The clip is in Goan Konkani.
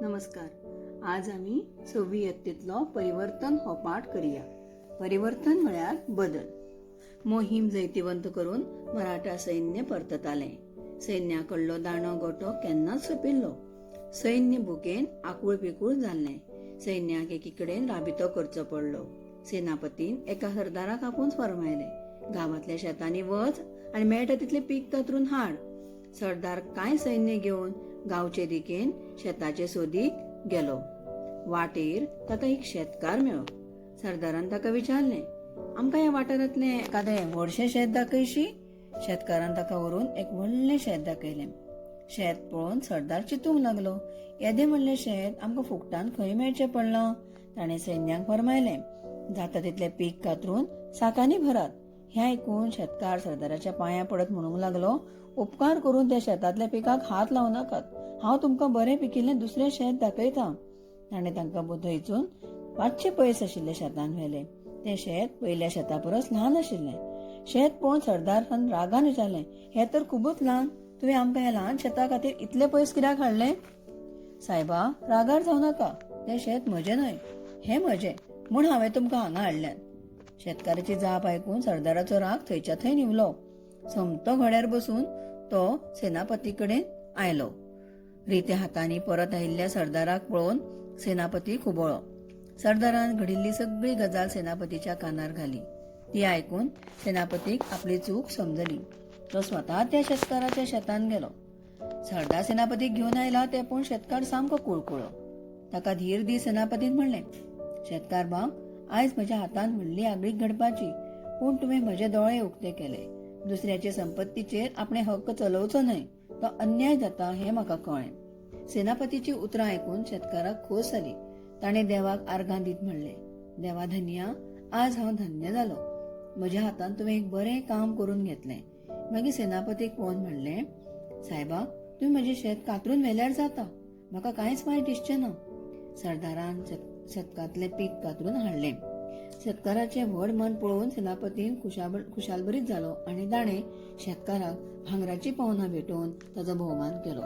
नमस्कार. आज आमी सव्वी यत्तेंतलो परिवर्तन हो पाठ करया. परिवर्तन म्हळ्यार बदल. मोहीम जैतिवंत करून मराठा सैन्य परततालें. सैन्या कडलो दाणो गोटो केन्नाच सोंपिल्लो. सैन्य भुकेन आकूळ पिकूळ जाल्लें. सैन्याक एकी कडेन राबितो करचो पडलो. सेनापतीन एका सरदाराक आपोवन फर्मायलें, गांवांतल्या शेतांनी वच आनी मेळटा तितलें पीक कातरून हाड. सरदार कांय सैन्य घेवन गांवचे दिकेन शेताचे सोदीक गेलो. वाटेर ताका एक शेतकार मेळ्ळो. सरदारान ताका विचारलें, आमकां ह्या वाठारांतलें एकादें व्हडशें शेत दाखयशी? शेतकारान ताका व्हरून एक व्हडलें शेत दाखयलें. शेत पळोवन सरदार चिंतूंक लागलो, येदें व्हडलें शेत आमकां फुकटान खंय मेळचें पडलां? ताणें सैन्यांक फर्मायलें, जाता तितलें पीक कातरून साकांनी भरात. हें आयकून शेतकार सरदाराच्या पांयां पडत म्हणूंक लागलो, उपकार करून त्या शेतांतल्या पिकाक हात लावं नाकात. हांव तुमकां बरें पिकिल्लें दुसरें शेत दाखयतां. ताणें तांकां थंयसून मातशें पयस आशिल्ल्या शेतांत व्हेलें. तें शेत पयल्या शेता परस ल्हान आशिल्लें. शेत पळोवन सरदारान रागान विचारलें, हें तर खुबूच ल्हान. तुवें आमकां ह्या ल्हान शेता खातीर इतलें पयस कित्याक हाडलें? सायबा, रागार जावं नाका. तें शेत म्हजें न्हय, हें म्हजें, म्हूण हांवें तुमकां हांगा हाडल्यात. शेतकाराची जाप आयकून सरदाराचो राग थंयच्या थंय न्हिवलो. सोमतो घोड्यार बसून तो सेनापती कडेन आयलो. रित्या हातांनी परत आयिल्ल्या सरदाराक पळोवन सेनापती खुबळ्ळो. सरदारान घडिल्ली सगळी गजाल सेनापतीच्या कानार घाली. ती आयकून सेनापतीक आपली चूक समजली. तो स्वता त्या शेतकाराच्या शेतांत गेलो. सरदार सेनापतीक घेवन आयला तें पळोवन शेतकार सामको कुळकुळ्ळो. ताका धीर दीत सेनापतीन म्हणलें, शेतकार बाब, आयज म्हज्या हातान व्हडली आगळीक घडपाची, पूण तुवें म्हजे दोळे उक्ते केले. दुसऱ्याचे संपत्तीचेर आपणे हक्क चलोवचो न्हय, तो अन्याय जाता हें म्हाका कळ्ळें. सेनापतीची उतरां आयकून शेतकाराक खोस जाली. ताणें देवाक आर्गां दीत म्हणलें, देवा धनया, आज हांव धन्य जालो. म्हज्या हातान तुवें एक बरें काम करून घेतलें. मागीर सेनापतीक पळोवन म्हणलें, सायबा, तुमी म्हजें शेत कातरून व्हेल्यार जाता. म्हाका कांयच वायट दिसचें ना. सरदारान शेतकांतलें पीक कातरून हाडलें. शेतकाराचें व्हड मन पळोवन सेनापतीन खुशालभरीत जालो आनी ताणें शेतकाराक भांगराचीं पावनां भेटोवन ताचो भोवमान केलो.